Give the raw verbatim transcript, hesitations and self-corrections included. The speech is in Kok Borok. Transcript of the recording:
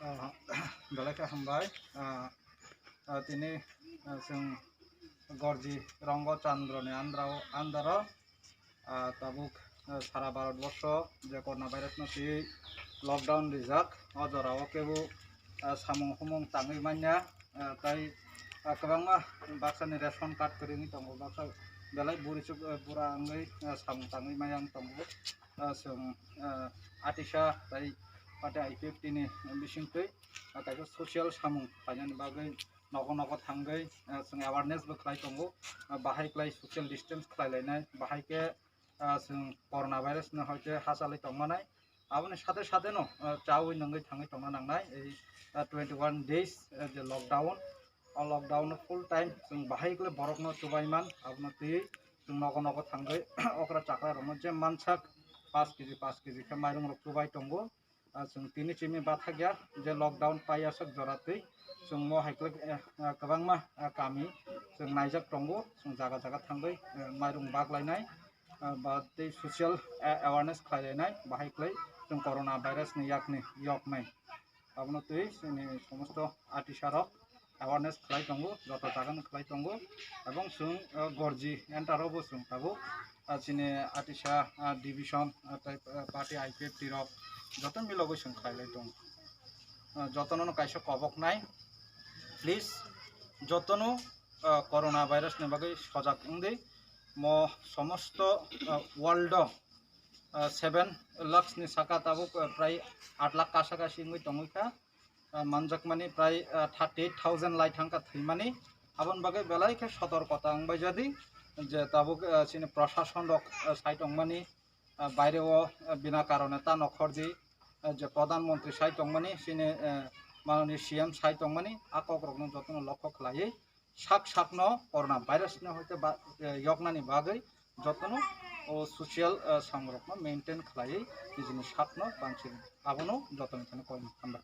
Ah, belai khe hambai. Ah, ah, tini, ah, chwng Gorji Rongo Chandra ni andro, andaro, ah, tabuk, ah, sara Bharat borsho je corona virus no twi lockdown rijak, o jora o kebo, ah, samung humung tangwi manya, ah, tai, ah, kwbangma baksa ni ration card kwrwngwi tongo, baksa belai buri chuk, ah, bura wngwi, ah, samung tangwi maya wng tongo. Ah, chwng, ah, atisa tai party I P F T ni bisingtwi, ah, kaisa social samung khlainani bagwi nogo nogo thangwi, ah, chwng awareness bo khlai tongo. Ah, bahai khlai social distance khlai lainai, bahai khe, ah, chwng corona virus no hoite hachalwi tongmanai. Aboni sate sate no, ah, chawi nungwi thangwi tongna nangnai. Ei, ah, twenty one days, ah, je lockdown, o lockdown no full time chwng bahai khlai borok no chubai man, abono twi chwng nogo nogo thangwi okra chakra rokno je mansak, paanch K G, paanch K G khe mairung rok chubai tongo. Ah, chwng tini chini bathakya je lockdown paiya sak jora twi chwng mo hai khe, eh, ah, kwbangma, ah, kami chwng naijak tongo, chwng jaga jaga thangwi, eh, mairung bak lainai, ah, ba tei social, eh, awareness khlai lainai, bahai khlai chwng corona virus ni yakni yoknai. Abono twi chini somosto atisa rok awareness khlai tongo, joto jaga no khlai tongo, ebong chwng, ah, Gorji enter o bo chwng tabuk, ah, chini atisa, ah, division, ah, tei, ah, party I P F T rok joto milogwi chwng khlai lai tongo. Ah, jotono no kaisa kobok nai, please, jotono, ah, corona virus ni bagwi sojak wngdi, mo somosto, ah, world o, ah, seven lakhs ni saka tabuk, ah, prai aat lakh kasa kasi wngwi tongwi kha. Ah, manjakmani prai, ah, thirty eight thousand lai thangkha thwimani. Aboni bagwi belai khe sotorkota wngbai jadi je tabuk, ah, chini prashason rok, ah, sai tongmani, ah, baire o, ah, bina karone ta nokhordi, ah, je pradhan mantri sai tongmani chini, ah, manoni C M sai tongmani a kokrokno jotono lokho khlaiwi sak sakno corona virus no hoite ba, eh, yoknani bagwi jotono o social, eh, samung rokno maintain khlaiwi nijini sakno bansiri abono jotono thani koimani hambai.